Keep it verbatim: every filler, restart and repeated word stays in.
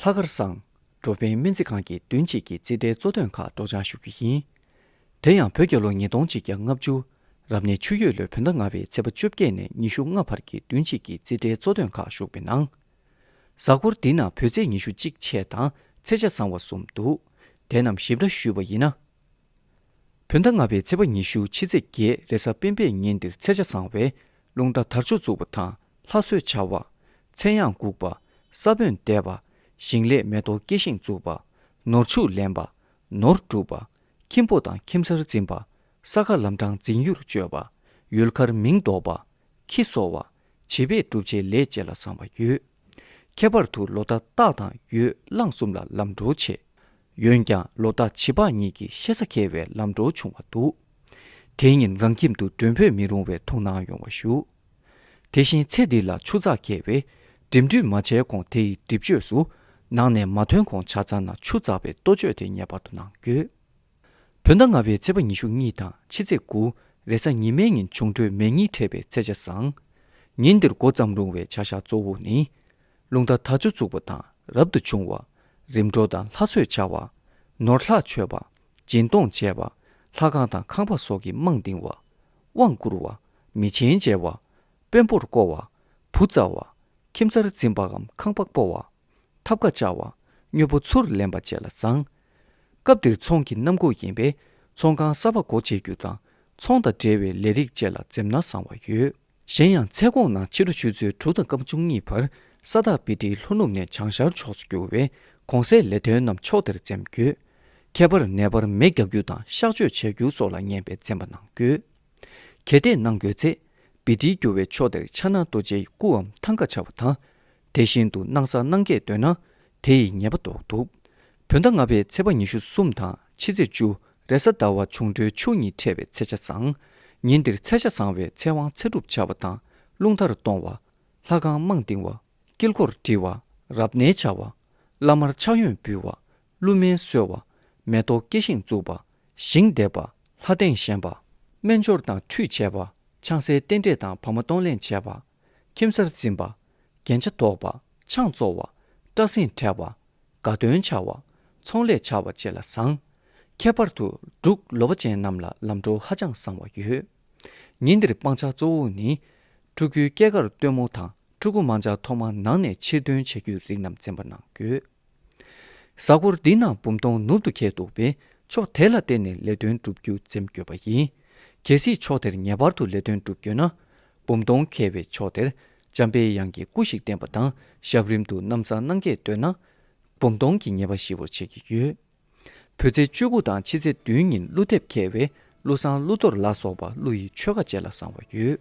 ལྷག་དཀར་བཟང་། འགྲོ་ཕན་སྨན་རྩིས་ཁང་གི་བདུན་གཅིག་གི་རྩིས་ཁྲའི་གཙོ་དོན་ཁག་སྒྲོག་སྦྱང་ཞུ་རྒྱུ་ཡིན། དེ་ཡང་བོད་རྒྱལ་ལོ་ཉིས་སྟོང་གཅིག་བརྒྱ་ལྔ་བཅུ། རབ་གནས་ཆུ་ཡོས་ལོའི་བོད་ཟླ་ལྔ་པའི་ཚེས་པ་བཅོ་བརྒྱད་ནས་ཉི་ཤུ་ལྔ་བར་གྱི་བདུན་གཅིག་གི་རྩིས་ཁྲའི་གཙོ་དོན་ཁག་ཞུགས་པའི་ནང་། གཟའ་འཁོར་འདིའི་ནང་བོད་ཚེས་ཉི་ཤུ་གཅིག་ཆད་དང་ཚེས་ཆ་བཟང་བ་གསུམ་འདུག་དེ་རྣམས་ཞིབ་ཕྲ་ཞུས་པ་ཡིན་ན། བོད་ཟླ་ལྔ་པའི་ཚེས་པ་ཉི་ཤུ་ཕྱི་ཚེས་བརྒྱད་རེས་གཟའ་སྤེན་པའི་ཉིན་འདིར་ཚེས་ཆ་བཟང་བས་རླུང་རྟ་དར་ལྕོག་འཛུགས་པ་དང་ལྷ་གསོལ་བྱ་བ། མཚན་དབྱངས་འགུགས་པ། ས་བོན་འདེབས་པ། ཞིང་ལས་མེ་ཏོག་སྐྱེ་ཤིང་འཛུགས་པ། ནོར་ཕྱུགས་ལེན་པ། ནོར་སྒྲུབ་པ། ཁྱིམ་སྤོ་དང་ཁྱིམ་གསར་འཛིན་པ། ས་ཁ་ལམ་འཕྲང་འཛིན་ཡུལ་སྤྱོད་པ། ཡུལ་མཁར་མིང་འདོགས་པ། ཁྱི་གསོ་བ། བྱིས་པའི་སྒྲུབ་བྱེད་ལས་བཅས་ལ་བཟང་བ་ཡོད། ཁྱད་པར་དུ་ལོ་རྟགས་སྟག་དང་ཡོས་གླང་གསུམ་ལ་ལམ་འགྲོ་ཆེ། འོན་ཀྱང་ལོ་རྟགས་བྱི་ཕག་གཉིས་ཀྱི་ཤེ་ས་འཁེལ་བའི་ལམ་འགྲོ་བྱུང་བ་འདུག་དེའི་ཉིན་རང་ཁྱིམ་དུ་མགྲོན་འབོད་མི་རུང་བའི་ཐུགས་སྣང་ཡོང་བ་ཞུ། དེ་བཞིན་ཚེ་འདི་ལ་ཆུ་ཚགས་འཁེལ་བས་འགྲིམ་འགྲུལ་མ་བྱས་གོང་དེ་ཡི་འགྲིབ་གཅོད་སུ་ནང་ནས་མ་ཐོན་གོང་ཆ་ཚང་ན་ཆུ་འཛག་པའི་གཏོ་བཅོས་དེ་ངེས་པར་དུ་གནང་དགོས། བོད་ཟླ་ལྔ་པའི་ཚེས་པ་ཉི་ཤུ་གཉིས་དང་ཕྱི་ཚེས་དགུ་རེས་གཟའ་ཉི་མའི་ཉིན་འབྱུང་འཕྲོད་མེ་གཉིས་འཕྲད་པའི་ཚེས་ཆ་བཟང་། ཉིན་འདིར་འགོ་བརྩམས་རུང་བའི་བྱ་གཞག་གཙོ་བོ་ནི། རླུང་རྟ་དར་ལྕོག་འཛུགས་པ་དང་རབ་ཏུ་བྱུང་བ། རིམ་གྲོ་དང་ལྷ་གསོལ་བྱ་བ། ནོར་ལྷག་མཆོད་པ། སྦྱིན་གཏོང་བྱས་པ། ལྷ་ཁང་དང་ཁང་པ་སོགས་ཀྱི་རྨང་འདིང་བ། དབང་བསྐུར་བ། མི་ཆེན་མཇལ་བ། དཔོན་པོར་བསྐོ་བ། བུ་བཙའ་བ། ཁྱིམ་གསར་འཛིན་པའམ་ཁང་པ་སྤོ་བ། ཐབ་ཀ་བཅའ་བ། དངོས་པོ་ཚུར་ལེན་པ་བཅས་ལ་བཟང་། སྐབས་འདིར་ཚོང་གི་གནམ་སྒོ་ཡིན་པས་ཚོང་ཁང་གསར་པ་སྒོ་འབྱེད་རྒྱུ་དང་ཚོང་དང་འབྲེལ་བའི་ལས་རིགས་བཅས་ལ་འཛེམ་ན་བཟང་བ་ཡོད། གཞན་ཡང་ཚེས་གོང་ནང་ཕྱི་དྲོ་ཆུ་ཚོད་དྲུག་དང་སྐར་མ་བཅུ་གཉིས་བར་ས་བདག་བི་ཏྲིའི་ལྷོ་ནུབ་ནས་བྱང་ཤར་ཕྱོགས་སུ་རྒྱུ་བས་གོང་གསལ་ལས་དོན་རྣམས་ཕྱོགས་དེར་འཛེམ་དགོས། ཁྱད་པར་ནད་པར་མེ་རྒྱག་རྒྱུ་དང་གཤག་བཅོས་བྱ་རྒྱུ་སོགས་ལ་ངན་པའི་འཛེམ་པ་གནང་དགོས། གལ་ཏེ་གནང་དགོས་ཚེ། བི་ཏྲིའི་རྒྱུ་བའི་ཕྱོགས་དེར་ཕྱག་ན་རྡོ་རྗེའི་སྐུའམ་ཐང་ཀ་བྱ་བ་དང་། དེ་བཞིན་དུ་སྣང་ས་སྣང་གས་འདོད་ན། དེ་ཡི་ཉེས་པ་ཟློག་ཐུབ། བོད་ཟླ་ལྔ་པའི་ཚེས་པ་ཉི་ཤུ་གསུམ་དང་ཕྱི་ཚེས་བཅུ་རེས་གཟའ་ཟླ་བ་འབྱུང་འཕྲོད་ཆུ་གཉིས་འཕྲད་པའི་ཚེས་ཆ་བཟང་། ཉིན་འདིར་ཚེས་ཆ་བཟང་བས་ཚེ་དབང་ཚེ་སྒྲུབ་བྱ་བ་དང་རླུང་རྟར་གཏོང་བ། ལྷ་ཁང་རྨང་འདིང་བ། དཀྱིལ་འཁོར་བྲི་བ། རབ་གནས་བྱ་བ། བླ་མར་ཕྱག་གཡོན་འབུལ་བ། ཀླུ་སྨན་གསོལ་བ། མེ་ཏོག་སྐྱེ་ཤིང་བཙུགས་པ། ཞིང་འདེབས་པ། ལྷ་སྟེང་བཞེངས་པ། སྨན་སྦྱོར་དང་ཁྲུས་བྱས་པ། ཆང་སའི་རྟེན་འབྲེལ་དང་བག་མ་གཏོང་ལེན་བྱས་པ། ཁྱིམ་གསར་འཛིན་པ། རྒྱན་ཆ་འདོགས་པ། ཆང་བཙོ་བ། སྐྲ་སྲིན་བྲེག་པ། དགའ་སྟོན་བྱ་བ། ཚོང་ལས་བྱ་བ་བཅས་ལ་བཟང་། ཁྱད་པར་དུ་འབྲུག་ལོ་པ་ཅན་རྣམས་ལ་ལམ་འགྲོ་ཧ་ཅང་བཟང་བ་ཡོད། ཉིན་འདིར་སྤང་བྱ་གཙོ་བོ་ནི། ཕྲུ་གུའི་སྐྱེས་སྐར་སྟོན་མོ་དང་ཕྲུ་གུ་མ་འཇགས་ཐོག་མར་ནང་ནས་ཕྱིར་ཐོན་བྱ་རྒྱུའི་རིགས་རྣམས་འཛེམ་པ་གནང་དགོས། གཟའ་འཁོར་འདིའི་ནང་འབུམ་སྟོང་ནུབ་ཏུ་འཁེལ་འདུག་པས་ཕྱོགས་དེ་ལ་བརྟེན་ནས་ལས་དོན་བསྒྲུབ་རྒྱུ་འཛེམ་དགོས་པ་ཡིན། གལ་སྲིད་ཕྱོགས་དེར་ངེས་པར་དུ་ལས་དོན་བསྒྲུབ་དགོས་ན། འབུམ་སྟོང་འཁེལ་བའི་ཕྱོགས་དེར་འཇམ་པའི་དབྱངས་ཀྱི་སྐུ་ཞིག་བསྟེན་པ་དང་ཞབས་རིམ་དུ་ནམ་གསང་གནངས་སྐྱེས་འདོད་ན། འབུམ་སྟོང་གི་ཉེས་པ་ཞི་བར་བྱེད་ཀྱི་ཡོད། བོད་ཚེས་བཅུ་དགུ་དང་ཕྱི་ཚེས་བདུན་ཉིན་ཀླུ་འདེབས་འཁེལ་བས་ཀླུ་བསང་ཀླུ་གཏོར་ལ་སོགས་པ་ཀླུ་ཡི་ཆོ་ག་བཅས་ལ་བཟང་བ་ཡོད།